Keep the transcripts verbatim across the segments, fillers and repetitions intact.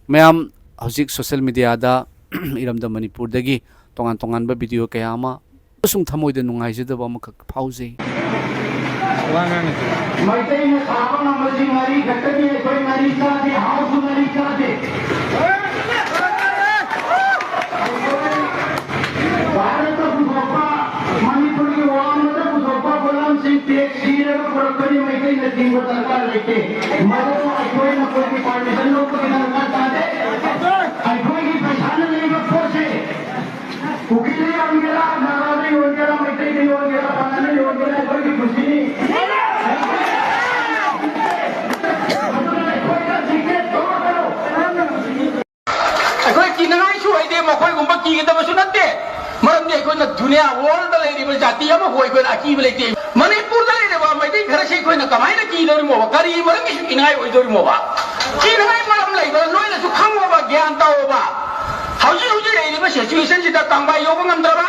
ꯃꯌꯥꯝ ꯍꯧꯖꯤꯛ social mediaꯗ ꯏꯔꯝꯗꯝ ꯃꯅꯤꯄꯨꯔꯗꯒꯤ ꯇꯣꯉꯥꯟ ꯇꯣꯉꯥꯟꯕ video ꯀꯌꯥ ꯑꯃ ꯑꯃꯁꯨꯡ ꯊꯃꯣꯏꯗ ꯅꯨꯡꯉꯥꯏꯖꯗꯕ ꯑꯃꯈꯛ ꯐꯥꯎꯖꯩ꯫ ꯋꯥ ꯉꯥꯡꯉꯤꯁꯦ꯫ ꯃꯩꯇꯩꯅ ꯁꯥꯕ ꯉꯝꯕꯁꯤ ꯉꯥꯔꯤ ꯈꯛꯇꯅꯤ, ꯑꯩꯈꯣꯏ ꯉꯥꯔꯤ ꯆꯥꯗꯦ, ꯍꯥꯎꯁꯨ ꯉꯥꯔꯤ ꯆꯥꯗꯦ꯫ ꯚꯥꯔꯠꯇ ꯄꯨꯊꯣꯛꯄ, ꯃꯅꯤꯄꯨꯔꯒꯤ ꯋꯥꯡꯃꯗ ꯄꯨꯊꯣꯛꯄ ꯄꯣꯠꯂꯝꯁꯤꯡ tax ꯊꯤꯔꯒ ꯄꯨꯔꯛꯄꯅꯤ, ꯃꯩꯇꯩꯅ ꯊꯤꯡꯕ ꯗꯔꯀꯥꯔ ꯂꯩꯇꯦ꯫ ꯃꯗꯨ ꯑꯩꯈꯣꯏꯅ ꯃꯈꯣꯏꯒꯤ permission ꯂꯧꯕꯒꯤ ꯗꯔꯀꯥꯔ ꯇꯥꯗꯦ꯫ ꯑꯩꯈꯣꯏꯒꯤ ꯄꯩꯁꯥꯅ ꯂꯩꯕ ꯄꯣꯠꯁꯦ ꯀꯨꯀꯤꯗ ꯌꯣꯟꯒꯦꯔꯥ, ꯅꯥꯒꯥꯗ ꯌꯣꯟꯒꯦꯔꯥ, ꯃꯩꯇꯩꯗ ꯌꯣꯟꯒꯦꯔꯥ, ꯄꯥꯉꯜꯗ ꯌꯣꯟꯒꯦꯔꯥ, ꯑꯩꯈꯣꯏꯒꯤ ꯈꯨꯁꯤꯅꯤ꯫ ꯑꯗꯨꯅ ꯑꯩꯈꯣꯏꯗ dictate ꯇꯧꯔꯛꯀꯅꯨ꯫ ꯑꯩꯈꯣꯏ ꯀꯤꯅꯉꯥꯏꯁꯨ ꯑꯣꯏꯗꯦ, ꯃꯈꯣꯏꯒꯨꯝꯕ ꯀꯤꯒꯗꯕꯁꯨ ꯅꯠꯇꯦ꯫ ꯃꯔꯝꯗꯤ ꯑꯩꯈꯣꯏꯅ ꯗꯨꯅꯤꯌꯥ worldꯗ ꯂꯩꯔꯤꯕ ꯖꯥꯇꯤ ꯑꯃꯕꯨ ꯑꯩꯈꯣꯏꯅ ꯑꯀꯤꯕ ꯂꯩꯇꯦ꯫ ꯃꯅꯤꯄꯨꯔꯗ ꯂꯩꯔꯤꯕ ꯃꯩꯇꯩ ꯈꯔꯁꯤ ꯑꯩꯈꯣꯏꯅ ꯀꯃꯥꯏꯅ ꯀꯤꯗꯧꯔꯤꯃꯣꯕ? ꯀꯔꯤ ꯃꯔꯝꯒꯤꯁꯨ ꯀꯤꯅꯉꯥꯏ ꯑꯣꯏꯗꯧꯔꯤꯃꯣꯕ? ꯀꯤꯅꯉꯥꯏ ꯃꯔꯝ ꯂꯩꯕ ꯅꯣꯏꯅꯁꯨ ꯈꯪꯉꯣꯕ, ꯒ꯭ꯌꯥꯟ ꯇꯥꯑꯣꯕ꯫ ꯍꯧꯖꯤꯛ ꯍꯧꯖꯤꯛ ꯂꯩꯔꯤꯕ situationꯁꯤꯗ ꯀꯪꯕꯥꯏ ꯌꯧꯕ ꯉꯝꯗ꯭ꯔꯕ,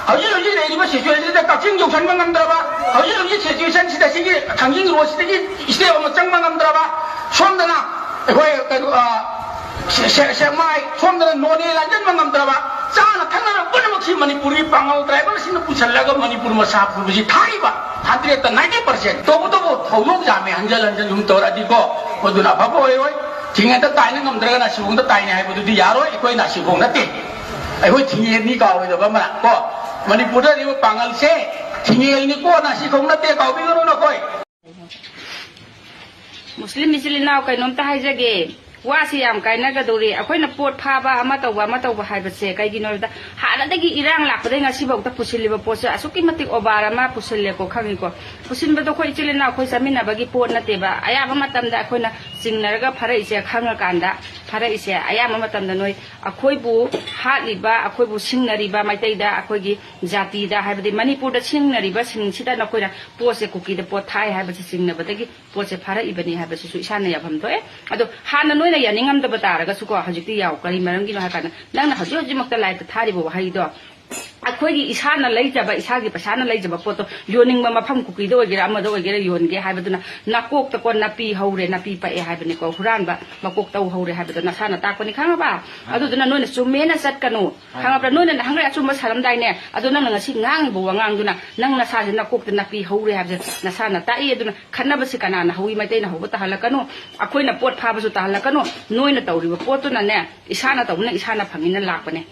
ꯍꯧꯖꯤꯛ ꯍꯧꯖꯤꯛ ꯂꯩꯔꯤꯕ situationꯁꯤꯗ ꯀꯛꯆꯤꯡ ꯌꯧꯁꯟꯕ ꯉꯝꯗ꯭ꯔꯕ, ꯍꯧꯖꯤꯛ ꯍꯧꯖꯤꯛ situationꯁꯤꯗ ꯁꯤꯒꯤ ꯊꯥꯡꯖꯤꯡ roadꯁꯤꯗꯒꯤ step ꯑꯃ ꯆꯪꯕ ꯉꯝꯗ꯭ꯔꯕ, ꯁꯣꯝꯗꯅ ꯑꯩꯈꯣꯏ ꯀꯩꯅꯣ, ꯑ, ꯁꯦ-, ꯁꯦ-, ꯁꯦꯛꯃꯥꯏ, ꯁꯣꯝꯗꯅ ꯅꯣꯅꯦ ꯂꯥꯟꯖꯟꯕ ꯉꯝꯗ꯭ꯔꯕ, ꯆꯥꯅ ꯊꯛꯅꯕ ꯄꯨꯝꯅꯃꯛꯁꯤ ꯃꯅꯤꯄꯨꯔꯒꯤ ꯄꯥꯉꯜ tribalꯁꯤꯡꯅ ꯄꯨꯁꯜꯂꯒ ꯃꯅꯤꯄꯨꯔ ꯃꯁꯥ ꯄꯨꯕꯁꯤ ꯊꯥꯔꯤꯕ hundredꯇ ninety percent꯫ ꯇꯧꯕꯇꯕꯨ ꯊꯧꯗꯣꯛ ꯌꯥꯝꯃꯦ ꯍꯟꯖꯜ ꯍꯟꯖꯜ ꯁꯨꯝ ꯇꯧꯔꯛꯑꯗꯤꯀꯣ, ꯃꯗꯨꯅ ꯑꯐꯕ ꯑꯣꯏꯔꯣꯏ꯫ ꯊꯤꯡꯉꯦꯟꯗ ꯇꯥꯏꯅ ꯉꯝꯗ꯭ꯔꯒꯅ ꯁꯤꯕꯣꯡꯗ ꯇꯥꯏꯅꯦ ꯍꯥꯏꯕꯗꯨꯗꯤ ꯌꯥꯔꯣꯏ꯫ ꯑꯩꯈꯣꯏ ꯅꯥꯁꯤꯈꯣꯡ ꯅꯠꯇꯦ꯫ ꯑꯩꯈꯣꯏ ꯊꯤꯡꯉꯦꯟꯅꯤ ꯀꯥꯎꯔꯣꯏꯗꯕ ꯑꯃꯅ ꯀꯣ꯫ ꯃꯅꯤꯄꯨꯔꯗ ꯂꯩꯔꯤꯕ ꯄꯥꯉꯜꯁꯦ ꯊꯤꯡꯉꯦꯟꯅꯤꯀꯣ, ꯅꯥꯁꯤꯈꯣꯡ ꯅꯠꯇꯦ, ꯀꯥꯎꯕꯤꯒꯅꯨ ꯅꯈꯣꯏ꯫ ꯃꯨꯁꯂꯤꯝ ꯏꯆꯤꯜ ꯏꯅꯥꯎ, ꯀꯩꯅꯣꯝꯇ ꯍꯥꯏꯖꯒꯦ꯫ ꯋꯥꯁꯤ ꯌꯥꯝ ꯀꯥꯏꯅꯒꯗꯧꯔꯤ꯫ ꯑꯩꯈꯣꯏꯅ ꯄꯣꯠ ꯐꯥꯕ, ꯑꯃ ꯇꯧꯕ, ꯑꯃ ꯇꯧꯕ ꯍꯥꯏꯕꯁꯦ ꯀꯩꯒꯤꯅꯣ ꯍꯥꯏꯕꯗ, ꯍꯥꯟꯅꯗꯒꯤ ꯏꯔꯥꯡ ꯂꯥꯛꯄꯗꯒꯤ ꯉꯁꯤꯐꯥꯎꯗ ꯄꯨꯁꯤꯜꯂꯤꯕ ꯄꯣꯠꯁꯦ ꯑꯁꯨꯛꯀꯤ ꯃꯇꯤꯛ ꯑꯣꯕꯥꯔ ꯑꯃ ꯄꯨꯁꯤꯜꯂꯦꯀꯣ, ꯈꯪꯉꯤꯀꯣ꯫ ꯄꯨꯁꯤꯟꯕꯗꯣ ꯑꯩꯈꯣꯏ ꯏꯆꯤꯜ ꯏꯅꯥꯎ ꯑꯩꯈꯣꯏ ꯆꯥꯃꯤꯟꯅꯕꯒꯤ ꯄꯣꯠ ꯅꯠꯇꯦꯕ꯫ ꯑꯌꯥꯝꯕ ꯃꯇꯝꯗ ꯑꯩꯈꯣꯏꯅ ꯆꯤꯡꯅꯔꯒ ꯐꯥꯔꯛꯏꯁꯦ, ꯈꯪꯉꯀꯥꯟꯗ ꯐꯥꯔꯛꯏꯁꯦ꯫ ꯑꯌꯥꯝꯕ ꯃꯇꯝꯗ ꯅꯣꯏ ꯑꯩꯈꯣꯏꯕꯨ ꯍꯥꯠꯂꯤꯕ, ꯑꯩꯈꯣꯏꯕꯨ ꯁꯤꯡꯅꯔꯤꯕ ꯃꯩꯇꯩꯗ, ꯑꯩꯈꯣꯏꯒꯤ ꯖꯥꯇꯤꯗ, ꯍꯥꯏꯕꯗꯤ ꯃꯅꯤꯄꯨꯔꯗ ꯁꯤꯡꯅꯔꯤꯕꯁꯤꯡꯁꯤꯗ ꯅꯈꯣꯏꯅ ꯄꯣꯠꯁꯦ ꯀꯨꯀꯤꯗ ꯄꯣꯠ ꯊꯥꯏ ꯍꯥꯏꯕꯁꯦ ꯆꯤꯡꯅꯕꯗꯒꯤ ꯄꯣꯠꯁꯦ ꯐꯥꯔꯛꯏꯕꯅꯤ ꯍꯥꯏꯕꯁꯤꯁꯨ ꯏꯁꯥꯅ ꯌꯥꯐꯝ ꯊꯣꯛꯑꯦ꯫ ꯑꯗꯣ ꯍꯥꯟꯅ ꯅꯣꯏꯅ ꯌꯥꯅꯤꯡꯉꯝꯗꯕ ꯇꯥꯔꯒꯁꯨꯀꯣ, ꯍꯧꯖꯤꯛꯇꯤ ꯌꯥꯎ꯫ ꯀꯔꯤ ꯃꯔꯝꯒꯤꯅꯣ ꯍꯥꯏ ꯀꯥꯟꯗ, ꯅꯪꯅ ꯍꯧꯖꯤꯛ ꯍꯧꯖꯤꯛꯃꯛꯇ liveꯇ ꯊꯥꯔꯤꯕ ꯋꯥꯍꯩꯗꯣ, ꯑꯩꯈꯣꯏꯒꯤ ꯏꯁꯥꯅ ꯂꯩꯖꯕ, ꯏꯁꯥꯒꯤ ꯄꯩꯁꯥꯅ ꯂꯩꯖꯕ ꯄꯣꯠꯇꯣ ꯌꯣꯟꯅꯤꯡꯕ ꯃꯐꯝ, ꯀꯨꯀꯤꯗ ꯑꯣꯏꯒꯦꯔꯥ, ꯑꯃꯗ ꯑꯣꯏꯒꯦꯔꯥ, ꯌꯣꯟꯒꯦ ꯍꯥꯏꯕꯗꯨꯅ ꯅꯥꯀꯣꯛꯇꯀꯣ ꯅꯥꯄꯤ ꯍꯧꯔꯦ, ꯅꯥꯄꯤ ꯄꯛꯑꯦ ꯍꯥꯏꯕꯅꯤꯀꯣ꯫ ꯍꯨꯔꯥꯟꯕ ꯃꯀꯣꯛꯇꯧ ꯍꯧꯔꯦ ꯍꯥꯏꯕꯗꯣ ꯅꯁꯥꯅ ꯇꯥꯛꯄꯅꯤ, ꯈꯪꯉꯕ? ꯑꯗꯨꯗꯨꯅ ꯅꯣꯏꯅ ꯆꯨꯝꯃꯦꯅ ꯆꯠꯀꯅꯨ, ꯈꯪꯉꯕ꯭ꯔꯥ? ꯅꯣꯏꯅ ꯅꯍꯥꯟꯒꯩ ꯑꯆꯨꯝꯕ ꯁꯥꯔꯝꯗꯥꯏꯅꯦ, ꯑꯗꯣ ꯅꯪꯅ ꯉꯁꯤ ꯉꯥꯡꯉꯤꯕ ꯋꯥꯉꯥꯡꯗꯨꯅ ꯅꯪ ꯅꯁꯥꯁꯦ ꯅꯥꯀꯣꯛꯇ ꯅꯥꯄꯤ ꯍꯧꯔꯦ ꯍꯥꯏꯕꯁꯦ ꯅꯁꯥꯅ ꯇꯥꯛꯏ꯫ ꯑꯗꯨꯅ ꯈꯠꯅꯕꯁꯤ ꯀꯅꯥꯅ ꯍꯧꯏ? ꯃꯩꯇꯩꯅ ꯍꯧꯕ ꯇꯥꯍꯜꯂꯛꯀꯅꯨ, ꯑꯩꯈꯣꯏꯅ ꯄꯣꯠ ꯐꯥꯕꯁꯨ ꯇꯥꯍꯜꯂꯛꯀꯅꯨ꯫ ꯅꯣꯏꯅ ꯇꯧꯔꯤꯕ ꯄꯣꯠꯇꯨꯅꯅꯦ, ꯏꯁꯥꯅ ꯇꯧꯕꯅ ꯏꯁꯥꯅ ꯐꯪꯉꯤꯅ ꯂꯥꯛꯄꯅꯦ꯫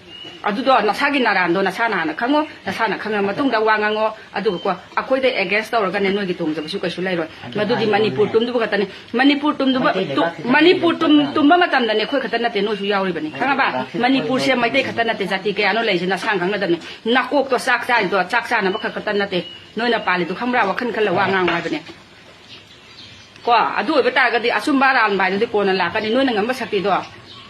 ꯑꯗꯨꯗꯣ ꯅꯁꯥꯒꯤ ꯅꯔꯥꯟꯗꯣ ꯅꯁꯥꯅ ꯍꯥꯟꯅ ꯈꯪꯉꯣ, ꯅꯁꯥꯅ ꯈꯪꯉ ꯃꯇꯨꯡꯗ ꯋꯥ ꯉꯥꯡꯉꯣ꯫ ꯑꯗꯨꯒꯀꯣ, ꯑꯩꯈꯣꯏꯗ against ꯇꯧꯔꯒꯅꯦ ꯅꯣꯏꯒꯤ ꯇꯣꯡꯖꯕꯁꯨ ꯀꯩꯁꯨ ꯂꯩꯔꯣꯏ꯫ ꯃꯗꯨꯗꯤ ꯃꯅꯤꯄꯨꯔ ꯇꯨꯝꯗꯨꯕ ꯈꯛꯇꯅꯤ꯫ ꯃꯅꯤꯄꯨꯔ ꯇꯨꯝꯗꯨꯕ, ꯃꯩꯇꯩ ꯇꯨ-, ꯂꯩꯕꯥꯛꯁꯤꯗ ꯃꯅꯤꯄꯨꯔ ꯇꯨꯝ-, ꯂꯩꯕꯥꯛ ꯇꯨꯝꯕ ꯃꯇꯝꯗꯅꯦ ꯑꯩꯈꯣꯏ ꯈꯛꯇ ꯅꯠꯇꯦ, ꯅꯣꯏꯁꯨ ꯌꯥꯎꯔꯤꯕꯅꯤ, ꯈꯪꯉꯕ? ꯂꯩꯕꯥꯛꯁꯤꯗ ꯃꯅꯤꯄꯨꯔꯁꯦ ꯑꯩꯈꯣꯏ ꯃꯩꯇꯩ ꯈꯛꯇ ꯅꯠꯇꯦ, ꯖꯥꯇꯤ ꯀꯌꯥꯅꯣ ꯂꯩꯔꯤꯁꯦ, ꯅꯁꯥꯅ ꯈꯪꯒꯗꯕꯅꯤ꯫ ꯅꯥꯀꯣꯛꯇꯣ ꯆꯥꯛ ꯆꯥꯔꯤꯗꯣ ꯆꯥꯛ ꯆꯥꯅꯕ ꯈꯛ ꯈꯛꯇ ꯅꯠꯇꯦ ꯅꯣꯏꯅ ꯄꯥꯜꯂꯤꯗꯣ, ꯈꯪꯕ꯭ꯔꯥ? ꯋꯥꯈꯜ ꯈꯜꯂ ꯋꯥ ꯉꯥꯡꯉꯣ ꯍꯥꯏꯕꯅꯦ꯫ ꯀꯣ, ꯑꯗꯨ ꯑꯣꯏꯕ ꯇꯥꯔꯒꯗꯤ ꯑꯆꯨꯝꯕ ꯑꯔꯥꯟꯕ ꯍꯥꯏꯗꯨꯗꯤ ꯀꯣꯟꯅ ꯂꯥꯛꯀꯅꯤ꯫ ꯅꯣꯏꯅ ꯉꯝꯕ ꯁꯛꯇꯤꯗꯣ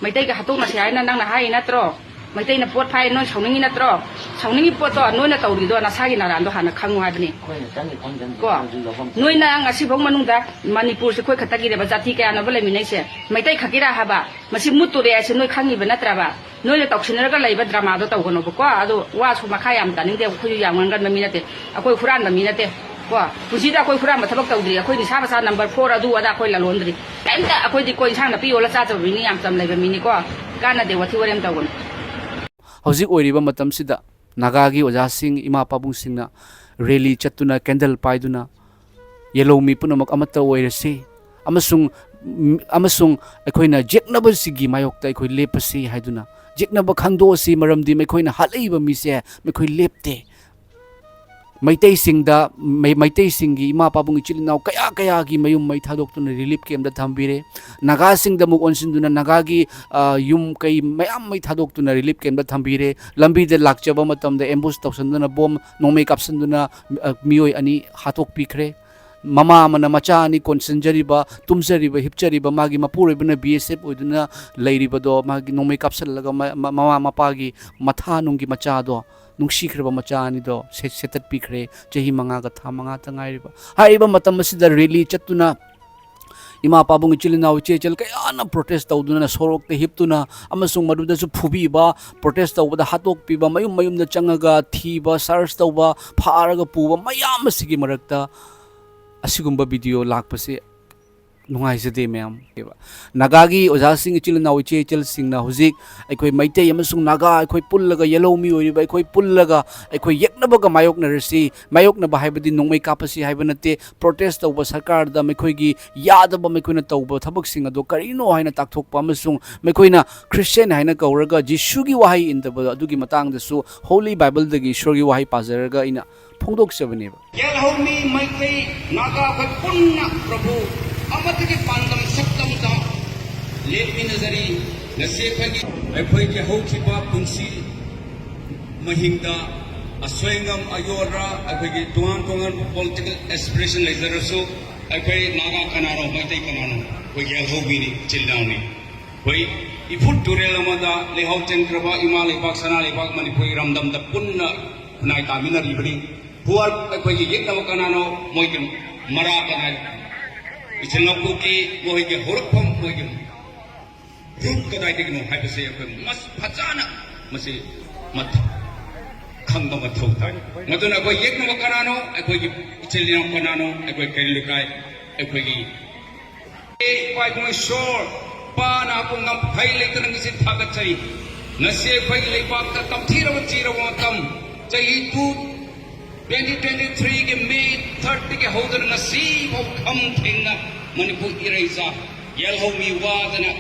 ꯃꯩꯇꯩꯒ ꯍꯥꯠꯇꯣꯛꯅꯁꯦ ꯍꯥꯏꯅ ꯅꯪꯅ ꯍꯥꯏꯔꯤ ꯅꯠꯇ꯭ꯔꯣ? ꯃꯩꯇꯩꯅ ꯄꯣꯠ ꯐꯥꯏ, ꯅꯣꯏ ꯁꯥꯎꯅꯤꯡꯉꯤ ꯅꯠꯇ꯭ꯔꯣ? ꯁꯥꯎꯅꯤꯡꯉꯤ ꯄꯣꯠꯇꯣ ꯅꯣꯏꯅ ꯇꯧꯔꯤꯗꯣ ꯅꯁꯥꯒꯤ ꯅꯔꯥꯟꯗꯣ ꯍꯥꯟꯅ ꯈꯪꯉꯨ ꯍꯥꯏꯕꯅꯤ꯫ ꯑꯩꯈꯣꯏꯅ ꯆꯪꯉꯤ ꯐꯪꯗꯅꯤ ꯀꯣ, ꯍꯧꯖꯤꯛ ꯂꯧꯐꯝ ꯅꯣꯏꯅ ꯉꯁꯤꯐꯥꯎ ꯃꯅꯨꯡꯗ ꯃꯅꯤꯄꯨꯔꯁꯦ ꯑꯩꯈꯣꯏ ꯈꯛꯇꯒꯤꯅꯦꯕ ꯖꯥꯇꯤ ꯀꯌꯥꯅꯣꯕ ꯂꯩꯃꯤꯟꯅꯩꯁꯦ? ꯃꯩꯇꯩ ꯈꯛꯀꯤꯔꯥ ꯍꯥꯏꯕ? ꯃꯁꯤ ꯃꯨꯠꯇꯣꯔꯦ ꯍꯥꯏꯁꯦ ꯅꯣꯏ ꯈꯪꯉꯤꯕ ꯅꯠꯇ꯭ꯔꯕ? ꯅꯣꯏꯅ ꯇꯧꯁꯤꯟꯅꯔꯒ ꯂꯩꯕ ꯗ꯭ꯔꯃꯥꯗꯣ ꯇꯧꯒꯅꯣꯕꯀꯣ꯫ ꯑꯗꯣ ꯋꯥꯁꯨ ꯃꯈꯥ ꯌꯥꯝ ꯇꯥꯅꯤꯡꯗꯦ, ꯑꯩꯈꯣꯏꯁꯨ ꯌꯥꯝ ꯉꯥꯡꯒꯟꯕ ꯃꯤ ꯅꯠꯇꯦ, ꯑꯩꯈꯣꯏ ꯍꯨꯔꯥꯟꯕ ꯃꯤ ꯅꯠꯇꯦ ꯀꯣ꯫ ꯄꯨꯟꯁꯤꯗ ꯑꯩꯈꯣꯏ ꯍꯨꯔꯥꯟꯕ ꯊꯕꯛ ꯇꯧꯗ꯭ꯔꯤ, ꯑꯩꯈꯣꯏ ꯅꯤꯁꯥ ꯄꯁꯥ ꯅꯝꯕꯔ ꯐꯣꯔ ꯑꯗꯨ ꯑꯗꯥ ꯑꯩꯈꯣꯏ ꯂꯂꯣꯟꯗ꯭ꯔꯤ ꯀꯩꯝꯇ꯫ ꯑꯩꯈꯣꯏꯗꯤ ꯀꯣ ꯏꯟꯁꯥꯡ ꯅꯥꯄꯤ ꯌꯣꯜꯂ ꯆꯥꯖꯕ ꯃꯤꯅꯤ, ꯌꯥꯝ ꯆꯝ ꯂꯩꯕ ꯃꯤꯅꯤꯀꯣ꯫ ꯀꯥꯟꯅꯗꯦ, ꯋꯥꯊꯤ ꯋꯥꯔꯦꯝ ꯇꯧꯒꯅꯨ꯫ ꯍꯧꯖꯤꯛ ꯑꯣꯏꯔꯤꯕ ꯃꯇꯝꯁꯤꯗ ꯅꯥꯒꯥꯒꯤ ꯑꯣꯖꯥꯁꯤꯡ, ꯏꯃꯥ ꯄꯥꯕꯨꯡꯁꯤꯡꯅ ꯔꯦꯂꯤ ꯆꯠꯇꯨꯅ, ꯀꯦꯟꯗꯜ ꯄꯥꯏꯗꯨꯅ, ꯌꯦꯜꯍꯧꯃꯤ ꯄꯨꯝꯅꯃꯛ ꯑꯃꯠꯇ ꯑꯣꯏꯔꯁꯤ ꯑꯃꯁꯨꯡ, ꯑꯃꯁꯨꯡ ꯑꯩꯈꯣꯏꯅ ꯌꯦꯛꯅꯕꯁꯤꯒꯤ ꯃꯥꯌꯣꯛꯇ ꯑꯩꯈꯣꯏ ꯂꯦꯞꯄꯁꯤ ꯍꯥꯏꯗꯨꯅ, ꯌꯦꯛꯅꯕ ꯈꯪꯗꯣꯛꯑꯁꯤ, ꯃꯔꯝꯗꯤ ꯃꯈꯣꯏꯅ ꯍꯥꯠꯂꯛꯏꯕ ꯃꯤꯁꯦ ꯃꯈꯣꯏ ꯂꯦꯞꯇꯦ꯫ ꯃꯩꯇꯩꯁꯤꯡꯗ, ꯃꯩ-, ꯃꯩꯇꯩꯁꯤꯡꯒꯤ ꯏꯃꯥ ꯄꯥꯕꯨꯡ ꯏꯆꯤꯜ ꯏꯅꯥꯎ ꯀꯌꯥ ꯀꯌꯥꯒꯤ ꯃꯌꯨꯝ ꯃꯩ ꯊꯥꯗꯣꯛꯇꯨꯅ ꯔꯤꯂꯤꯐ ꯀꯦꯝꯗ ꯊꯝꯕꯤꯔꯦ꯫ ꯅꯥꯒꯥꯁꯤꯡꯗ ꯑꯃꯨꯛ ꯑꯣꯟꯁꯤꯟꯗꯨꯅ ꯅꯥꯒꯥꯒꯤ, ꯑ, ꯌꯨꯝ ꯀꯩ ꯃꯌꯥꯝ ꯃꯩ ꯊꯥꯗꯣꯛꯇꯨꯅ ꯔꯤꯂꯤꯐ ꯀꯦꯝꯗ ꯊꯝꯕꯤꯔꯦ꯫ ꯂꯝꯕꯤꯗ ꯂꯥꯛꯆꯕ ꯃꯇꯝꯗ ꯑꯦꯝꯕꯨꯁ ꯇꯧꯁꯤꯟꯗꯨꯅ, ꯕꯣꯝ ꯅꯣꯡꯃꯩ ꯀꯥꯞꯁꯤꯟꯗꯨꯅ, ꯑ, ꯃꯤꯑꯣꯏ ꯑꯅꯤ ꯍꯥꯠꯇꯣꯛꯄꯤꯈ꯭ꯔꯦ꯫ ꯃꯃꯥ ꯑꯃꯅ ꯃꯆꯥ ꯑꯅꯤ ꯀꯣꯟꯁꯤꯟꯖꯔꯤꯕ, ꯇꯨꯝꯖꯔꯤꯕ, ꯍꯤꯞꯆꯔꯤꯕ, ꯃꯥꯒꯤ ꯃꯄꯨꯔꯣꯏꯕꯅ ꯕꯤ ꯑꯦꯁ ꯑꯦꯐ ꯑꯣꯏꯗꯨꯅ ꯂꯩꯔꯤꯕꯗꯣ, ꯃꯥꯒꯤ ꯅꯣꯡꯃꯩ ꯀꯥꯞꯁꯤꯜꯂꯒ ꯃ-, ꯃ-, ꯃꯃꯥ ꯃꯄꯥꯒꯤ ꯃꯊꯥ ꯅꯨꯡꯒꯤ ꯃꯆꯥꯗꯣ, ꯅꯨꯡꯁꯤꯈ꯭ꯔꯕ ꯃꯆꯥ ꯑꯅꯤꯗꯣ ꯁꯦ-, ꯁꯦꯠꯇꯠꯄꯤꯈ꯭ꯔꯦ꯫ ꯆꯍꯤ ꯃꯉꯥꯒ ꯊꯥ ꯃꯉꯥꯇ ꯉꯥꯏꯔꯤꯕ꯫ ꯍꯥꯏꯔꯤꯕ ꯃꯇꯝ ꯑꯁꯤꯗ ꯔꯦꯂꯤ ꯆꯠꯇꯨꯅ ꯏꯃꯥ ꯄꯥꯕꯨꯡ, ꯏꯆꯤꯜ ꯏꯅꯥꯎ, ꯏꯆꯦ ꯏꯆꯜ ꯀꯌꯥꯅ ꯄ꯭ꯔꯣꯇꯦꯁ ꯇꯧꯗꯨꯅ ꯁꯣꯔꯣꯛꯇ ꯍꯤꯞꯇꯨꯅ ꯑꯃꯁꯨꯡ ꯃꯗꯨꯗꯁꯨ ꯐꯨꯕꯤꯕ, ꯄ꯭ꯔꯣꯇꯦꯁ ꯇꯧꯕꯗ ꯍꯥꯠꯇꯣꯛꯄꯤꯕ, ꯃꯌꯨꯝ ꯃꯌꯨꯝꯗ ꯆꯪꯉꯒ ꯊꯤꯕ, ꯁꯔꯆ ꯇꯧꯕ, ꯐꯥꯔꯒ ꯄꯨꯕ ꯃꯌꯥꯝ ꯑꯁꯤꯒꯤ ꯃꯔꯛꯇ ꯑꯁꯤꯒꯨꯝꯕ ꯚꯤꯗꯤꯑꯣ ꯂꯥꯛꯄꯁꯦ ꯅꯨꯡꯉꯥꯏꯖꯗꯦ ꯃꯌꯥꯝ꯫ ꯅꯥꯒꯥꯒꯤ ꯑꯣꯖꯥꯁꯤꯡ, ꯏꯆꯤꯜ ꯏꯅꯥꯎ, ꯏꯆꯦ ꯏꯆꯜꯁꯤꯡꯅ ꯍꯧꯖꯤꯛ ꯑꯩꯈꯣꯏ ꯃꯩꯇꯩ ꯑꯃꯁꯨꯡ ꯅꯥꯒꯥ ꯑꯩꯈꯣꯏ ꯄꯨꯜꯂꯒ, ꯌꯦꯜꯍꯧꯃꯤ ꯑꯣꯏꯔꯤꯕ ꯑꯩꯈꯣꯏ ꯄꯨꯜꯂꯒ ꯑꯩꯈꯣꯏ ꯌꯦꯛꯅꯕꯒ ꯃꯥꯌꯣꯛꯅꯔꯁꯤ꯫ ꯃꯥꯌꯣꯛꯅꯕ ꯍꯥꯏꯕꯗꯤ ꯅꯣꯡꯃꯩ ꯀꯥꯞꯄꯁꯤ ꯍꯥꯏꯕ ꯅꯠꯇꯦ, ꯄ꯭ꯔꯣꯇꯦꯁ ꯇꯧꯕ, ꯁꯔꯀꯥꯔꯗ ꯃꯈꯣꯏꯒꯤ ꯌꯥꯗꯕ, ꯃꯈꯣꯏꯅ ꯇꯧꯕ ꯊꯕꯛꯁꯤꯡ ꯑꯗꯣ ꯀꯔꯤꯅꯣ ꯍꯥꯏꯅ ꯇꯥꯛꯊꯣꯛꯄ, ꯑꯃꯁꯨꯡ ꯃꯈꯣꯏꯅ ꯈ꯭ꯔꯤꯁꯇꯤꯌꯥꯟ ꯍꯥꯏꯅ ꯀꯧꯔꯒ ꯖꯤꯁꯨꯒꯤ ꯋꯥꯍꯩ ꯏꯟꯗꯕ ꯑꯗꯨꯒꯤ ꯃꯇꯥꯡꯗꯁꯨ ꯍꯣꯂꯤ ꯕꯥꯏꯕꯜꯗꯒꯤ ꯏꯁꯣꯔꯒꯤ ꯋꯥꯍꯩ ꯄꯥꯖꯔꯒ ꯑꯩꯅ ꯐꯣꯡꯗꯣꯛꯆꯕꯅꯦꯕ꯫ ꯌꯦꯜꯍꯧꯃꯤ ꯃꯩꯇꯩ ꯅꯥꯒꯥ ꯑꯩꯈꯣꯏ ꯄꯨꯟꯅ ꯄ꯭ꯔꯚꯨ ꯑꯃꯠꯇꯒꯤ ꯄꯥꯟꯗꯝ ꯁꯛꯇꯝꯗ ꯂꯦꯞꯃꯤꯟꯅꯖꯔꯤ꯫ ꯉꯁꯤ ꯑꯩꯈꯣꯏꯒꯤ, ꯑꯩꯈꯣꯏꯒꯤ ꯍꯧꯈꯤꯕ ꯄꯨꯟꯁꯤ ꯃꯍꯤꯡꯗ ꯑꯁꯣꯏ ꯑꯉꯥꯝ ꯑꯌꯣꯔ, ꯑꯩꯈꯣꯏꯒꯤ ꯇꯣꯉꯥꯟ ꯇꯣꯉꯥꯟꯕ ꯄꯣꯂꯤꯇꯤꯀꯦꯜ ꯑꯦꯁꯄꯤꯔꯦꯁꯟ ꯂꯩꯖꯔꯁꯨ, ꯑꯩꯈꯣꯏ ꯅꯥꯒꯥ ꯀꯅꯥꯅꯣ, ꯃꯩꯇꯩ ꯀꯅꯥꯅꯣ? ꯑꯩꯈꯣꯏ ꯌꯦꯜꯍꯧꯃꯤꯅꯤ, ꯏꯆꯤꯜ ꯏꯅꯥꯎꯅꯤ꯫ ꯑꯩꯈꯣꯏ ꯏꯐꯨꯠ ꯇꯨꯔꯦꯜ ꯑꯃꯗ ꯂꯩꯍꯥꯎ ꯆꯦꯟꯈ꯭ꯔꯕ ꯏꯃꯥ ꯂꯩꯕꯥꯛ, ꯁꯅꯥ ꯂꯩꯕꯥꯛ ꯃꯅꯤꯄꯨꯔ ꯏꯔꯝꯗꯝꯗ ꯄꯨꯟꯅ ꯈꯨꯟꯅꯥꯏ ꯇꯥꯃꯤꯟꯅꯔꯤꯕꯅꯤ꯫ ꯄꯨꯋꯥꯔ ꯑꯩꯈꯣꯏꯒꯤ ꯌꯦꯛꯅꯕ ꯀꯅꯥꯅꯣ, ꯃꯣꯏꯒꯤ ꯃꯔꯥ ꯀꯅꯥ, ꯏꯆꯤꯜ ꯏꯅꯥꯎ ꯀꯨꯀꯤ, ꯃꯈꯣꯏꯒꯤ ꯍꯧꯔꯛꯐꯝ, ꯃꯈꯣꯏꯒꯤ ꯔꯨꯠ ꯀꯗꯥꯏꯗꯒꯤꯅꯣ ꯍꯥꯏꯕꯁꯦ ꯑꯩꯈꯣꯏ ꯃꯁ-, ꯐꯖꯅ ꯃꯁꯤ ꯃꯊ-, ꯈꯪꯕ ꯃꯊꯧ ꯇꯥꯏ꯫ ꯃꯗꯨꯅ ꯑꯩꯈꯣꯏ ꯌꯦꯛꯅꯕ ꯀꯅꯥꯅꯣ, ꯑꯩꯈꯣꯏꯒꯤ ꯏꯆꯤꯜ ꯏꯅꯥꯎ ꯀꯅꯥꯅꯣ, ꯑꯩꯈꯣꯏ ꯀꯩꯔꯣꯜ ꯂꯩꯀꯥꯏ, ꯑꯩꯈꯣꯏꯒꯤ ꯏꯄꯥ ꯏꯕꯨꯡ ꯏꯁꯣꯔ, ꯄꯥꯅ ꯑꯄꯨꯝ ꯉꯝꯈꯩ ꯂꯩꯇꯅ ꯉꯁꯤ ꯊꯥꯒꯠꯆꯔꯤ꯫ ꯉꯁꯤ ꯑꯩꯈꯣꯏꯒꯤ ꯂꯩꯕꯥꯛꯇ ꯇꯝꯊꯤꯔꯕ ꯆꯤꯔꯕ ꯃꯇꯝ, ꯆꯍꯤ ꯇꯨ, ꯇ꯭ꯋꯦꯟꯇꯤ ꯇ꯭ꯋꯦꯟꯇꯤ ꯊ꯭ꯔꯤꯒꯤ ꯃꯦ ꯊꯥꯔꯠꯇꯒꯤ ꯍꯧꯗꯨꯅ ꯉꯁꯤ ꯐꯥꯎ ꯈꯝ ꯊꯦꯡꯅ ꯃꯅꯤꯄꯨꯔ ꯏꯔꯩꯆꯥ ꯌꯦꯜꯍꯧꯃꯤ ꯋꯥꯗꯅ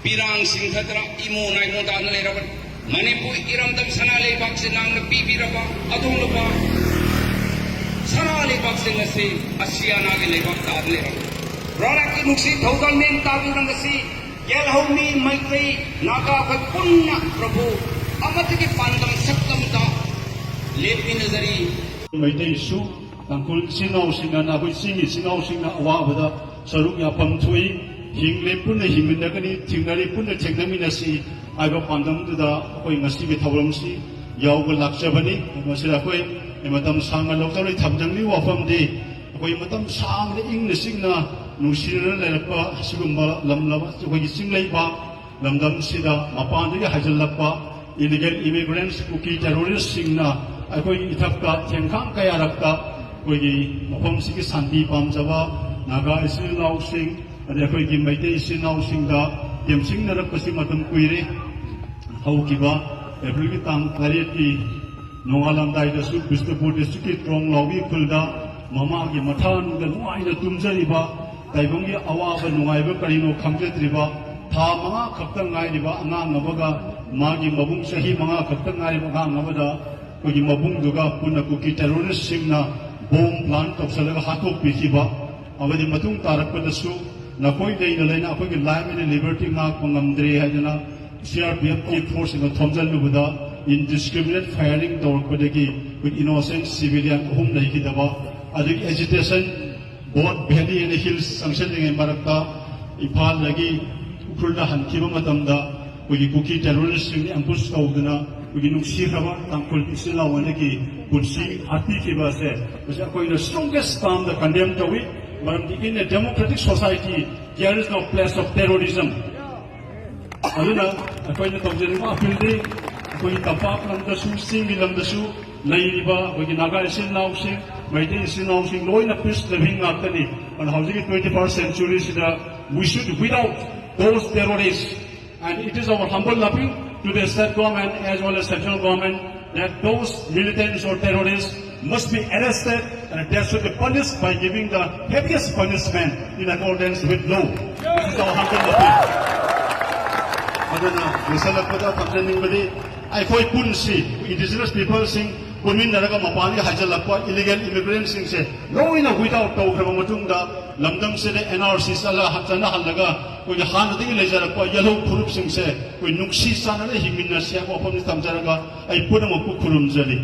ꯄꯤꯔꯥꯡ ꯁꯤꯡꯊꯗꯅ ꯏꯃꯣ ꯅꯥꯏꯃꯣ ꯇꯥꯗꯅ ꯂꯩꯔꯕꯅꯤ꯫ ꯃꯅꯤꯄꯨꯔ ꯏꯔꯝꯗꯝ ꯁꯅꯥ ꯂꯩꯕꯥꯛꯁꯦ ꯅꯥꯡꯅ ꯄꯤꯕꯤꯔꯕ ꯑꯗꯣꯝꯂꯕ ꯁꯅꯥ ꯂꯩꯕꯥꯛꯁꯤꯡ ꯑꯁꯤ ꯑꯁꯤꯌꯥꯅꯥꯒꯤ ꯂꯩꯕꯥꯛ ꯇꯥꯗ ꯂꯩꯔꯕꯅꯤ꯫ ꯄ꯭ꯔꯥꯔꯛꯀꯤ ꯅꯨꯡꯁꯤ ꯊꯧꯖꯥꯜ ꯃꯦꯟ ꯇꯥꯕꯤꯕ ꯉꯁꯤ ꯌꯦꯜꯍꯧꯃꯤ ꯃꯩꯇꯩ ꯅꯥꯒꯥ ꯑꯩꯈꯣꯏ ꯄꯨꯟꯅ ꯄ꯭ꯔꯚꯨ ꯑꯃꯠꯇꯒꯤ ꯄꯥꯟꯗꯝ ꯁꯛꯇꯝꯗ ꯂꯦꯞꯃꯤꯟꯅꯖꯔꯤ꯫ ꯃꯩꯇꯩꯁꯨ ꯇꯥꯡꯈꯨꯜ ꯏꯆꯤꯟ ꯏꯅꯥꯎꯁꯤꯡꯅ, ꯅꯥꯈꯣꯏ ꯆꯤꯡꯒꯤ ꯏꯆꯤꯟ ꯏꯅꯥꯎꯁꯤꯡꯅ ꯑꯋꯥꯕꯗ ꯁꯔꯨꯛ ꯌꯥꯐꯝ ꯊꯣꯛꯏ꯫ ꯍꯤꯡꯂꯤ ꯄꯨꯟꯅ ꯍꯤꯡꯃꯤꯟꯅꯒꯅꯤ, ꯊꯦꯡꯅꯔꯤ ꯄꯨꯟꯅ ꯊꯦꯡꯅꯃꯤꯟꯅꯁꯤ ꯍꯥꯏꯕ ꯄꯥꯟꯗꯝꯗꯨꯗ ꯑꯩꯈꯣꯏ ꯉꯁꯤꯒꯤ ꯊꯧꯔꯝꯁꯤ ꯌꯥꯎꯕ ꯂꯥꯛꯆꯕꯅꯤ꯫ ꯃꯁꯤꯗ ꯑꯩꯈꯣꯏ ꯃꯇꯝ ꯁꯥꯡꯅ ꯂꯧꯖꯔꯣꯏ꯫ ꯊꯝꯖꯅꯤꯡꯕꯒꯤ ꯋꯥꯐꯝꯗꯤ ꯑꯩꯈꯣꯏ ꯃꯇꯝ ꯁꯥꯡꯅ ꯏꯪꯅ ꯆꯤꯛꯅ ꯅꯨꯡꯁꯤꯅꯅ ꯂꯩꯔꯛꯄ ꯑꯁꯤꯒꯨꯝꯕ ꯂꯝꯂꯕ ꯑꯩꯈꯣꯏꯒꯤ ꯆꯤꯡ ꯂꯩꯕꯥꯛ ꯂꯝꯗꯝꯁꯤꯗ ꯃꯄꯥꯟꯗꯒꯤ ꯍꯥꯏꯖꯤꯜꯂꯛꯄ illegal immigrants, ꯀꯨꯀꯤ terroristꯁꯤꯡꯅ ꯑꯩꯈꯣꯏꯒꯤ ꯏꯊꯛꯇ ꯊꯦꯡꯈꯥꯡ ꯀꯌꯥꯔꯛꯇ ꯑꯩꯈꯣꯏꯒꯤ ꯃꯐꯝꯁꯤꯒꯤ ꯁꯥꯟꯇꯤ ꯄꯥꯝꯖꯕ ꯅꯥꯒꯥ ꯏꯆꯤꯜ ꯏꯅꯥꯎꯁꯤꯡ, ꯑꯗꯩ ꯑꯩꯈꯣꯏꯒꯤ ꯃꯩꯇꯩ ꯏꯆꯤꯜ ꯏꯅꯥꯎꯁꯤꯡꯗ ꯇꯦꯝꯁꯤꯡꯅꯔꯛꯄꯁꯤ ꯃꯇꯝ ꯀꯨꯏꯔꯦ꯫ ꯍꯧꯈꯤꯕ ꯑꯦꯄ꯭ꯔꯤꯜꯒꯤ ꯇꯥꯡ ꯇꯔꯦꯠꯀꯤ ꯅꯣꯡꯉꯥꯜꯂꯝꯗꯥꯏꯗꯁꯨ ꯕꯤꯁꯅꯨꯄꯨꯔ districtꯀꯤ ꯇ꯭ꯔꯣꯡ ꯂꯥꯎꯕꯤ ꯈꯨꯜꯗ ꯃꯃꯥꯒꯤ ꯃꯊꯥꯅꯨꯡꯗ ꯅꯨꯡꯉꯥꯏꯅ ꯇꯨꯝꯖꯔꯤꯕ ꯇꯥꯏꯕꯪꯒꯤ ꯑꯋꯥꯕ ꯅꯨꯡꯉꯥꯏꯕ ꯀꯔꯤꯅꯣ ꯈꯪꯖꯗ꯭ꯔꯤꯕ ꯊꯥ ꯃꯉꯥ ꯈꯛꯇ ꯉꯥꯏꯔꯤꯕ ꯑꯉꯥꯡ ꯑꯃꯒ ꯃꯥꯒꯤ ꯃꯕꯨꯡ ꯆꯍꯤ ꯃꯉꯥ ꯈꯛꯇ ꯉꯥꯏꯔꯤꯕ ꯑꯉꯥꯡ ꯑꯃꯗ ꯑꯩꯈꯣꯏꯒꯤ ꯃꯕꯨꯡꯗꯨꯒ ꯄꯨꯟꯅ ꯀꯨꯀꯤ terroristꯁꯤꯡꯅ bomb plant ꯇꯧꯁꯤꯜꯂꯒ ꯍꯥꯠꯇꯣꯛꯄꯤꯈꯤꯕ ꯑꯃꯗꯤ ꯃꯇꯨꯡ ꯇꯥꯔꯛꯄꯗꯁꯨ ꯅꯈꯣꯏ ꯂꯩꯅ ꯂꯩꯅ ꯑꯩꯈꯣꯏꯒꯤ life and liberty ꯉꯥꯛꯄ ꯉꯝꯗ꯭ꯔꯦ ꯍꯥꯏꯗꯅ CRPFꯀꯤ forceꯁꯤꯡꯅ ꯊꯣꯝꯖꯤꯜꯂꯨꯕꯗ indiscriminate firing ꯇꯧꯔꯛꯄꯗꯒꯤ ꯑꯩꯈꯣꯏ innocent civilian ꯑꯍꯨꯝ ꯂꯩꯈꯤꯗꯕ, ꯑꯗꯒꯤ agitation Bodh Valley and Hills ꯆꯪꯁꯤꯜꯂꯤꯉꯩ ꯃꯔꯛꯇ ꯏꯝꯐꯥꯜꯗꯒꯤ ꯎꯈ꯭ꯔꯨꯜꯗ ꯍꯟꯈꯤꯕ ꯃꯇꯝꯗ ꯑꯩꯈꯣꯏꯒꯤ ꯀꯨꯀꯤ terroristꯁꯤꯡꯅ ambush ꯇꯧꯗꯨꯅ ꯑꯩꯈꯣꯏꯒꯤ ꯅꯨꯡꯁꯤꯈ꯭ꯔꯕ ꯇꯥꯡꯈꯨꯜ ꯏꯆꯤꯜ ꯏꯅꯥꯎ ꯑꯅꯤꯒꯤ ꯄꯨꯟꯁꯤ ꯍꯥꯠꯄꯤꯈꯤꯕ ꯑꯁꯦ ꯃꯁꯤ ꯑꯩꯈꯣꯏꯅ strongest termꯗ condemn ꯇꯧꯏ꯫ ꯃꯔꯝꯗꯤ in a democratic society there is no place of terrorism꯫ ꯑꯗꯨꯅ ꯑꯩꯈꯣꯏꯅ ꯇꯧꯖꯅꯤꯡꯕ appealꯗꯤ ꯑꯩꯈꯣꯏꯒꯤ ꯇꯝꯄꯥꯛ ꯂꯝꯗꯁꯨ ꯆꯤꯡꯒꯤ ꯂꯝꯗꯁꯨ ꯂꯩꯔꯤꯕ ꯑꯩꯈꯣꯏꯒꯤ ꯅꯥꯒꯥ ꯏꯆꯤꯜ ꯏꯅꯥꯎꯁꯤꯡ, ꯃꯩꯇꯩ ꯏꯆꯤꯜ ꯏꯅꯥꯎꯁꯤꯡ ꯂꯣꯏꯅ peace loving ꯉꯥꯛꯇꯅꯤ꯫ ꯑꯗꯨꯅ ꯍꯧꯖꯤꯛꯀꯤ twenty-first centuryꯁꯤꯗ we should weed out those terrorists. And it is our humble appeal to the state government as well as central government that those militants or terrorists must be arrested and they should be punished by giving the heaviest punishment in accordance with law. This is our humble appeal. ꯑꯗꯨꯅ ꯂꯣꯏꯁꯤꯜꯂꯛꯄꯗ ꯊꯝꯖꯅꯤꯡꯕꯗꯤ ꯑꯩꯈꯣꯏ ꯄꯨꯟꯁꯤ indigenous peopleꯁꯤꯡ ꯄꯨꯟꯃꯤꯟꯅꯔꯒ ꯃꯄꯥꯟꯗꯒꯤ ꯍꯥꯏꯖꯤꯜꯂꯛꯄ illegal immigrantꯁꯤꯡꯁꯦ ꯂꯣꯏꯅ weed out ꯇꯧꯈ꯭ꯔꯕ ꯃꯇꯨꯡꯗ ꯂꯝꯗꯝꯁꯤꯗ NRC ꯆꯠꯂ ꯆꯠꯅꯍꯜꯂꯒ ꯑꯩꯈꯣꯏꯒꯤ ꯍꯥꯟꯅꯗꯒꯤ ꯂꯩꯖꯔꯛꯄ ꯌꯦꯜꯍꯧ ꯐꯨꯔꯨꯞꯁꯤꯡꯁꯦ ꯑꯩꯈꯣꯏ ꯅꯨꯡꯁꯤ ꯆꯥꯟꯅꯅ ꯍꯤꯡꯃꯤꯟꯅꯁꯤ ꯍꯥꯏꯕ ꯋꯥꯐꯝꯁꯤ ꯊꯝꯖꯔꯒ ꯑꯩ ꯄꯨꯝꯅꯃꯛꯄꯨ ꯈꯨꯔꯨꯝꯖꯔꯤ꯫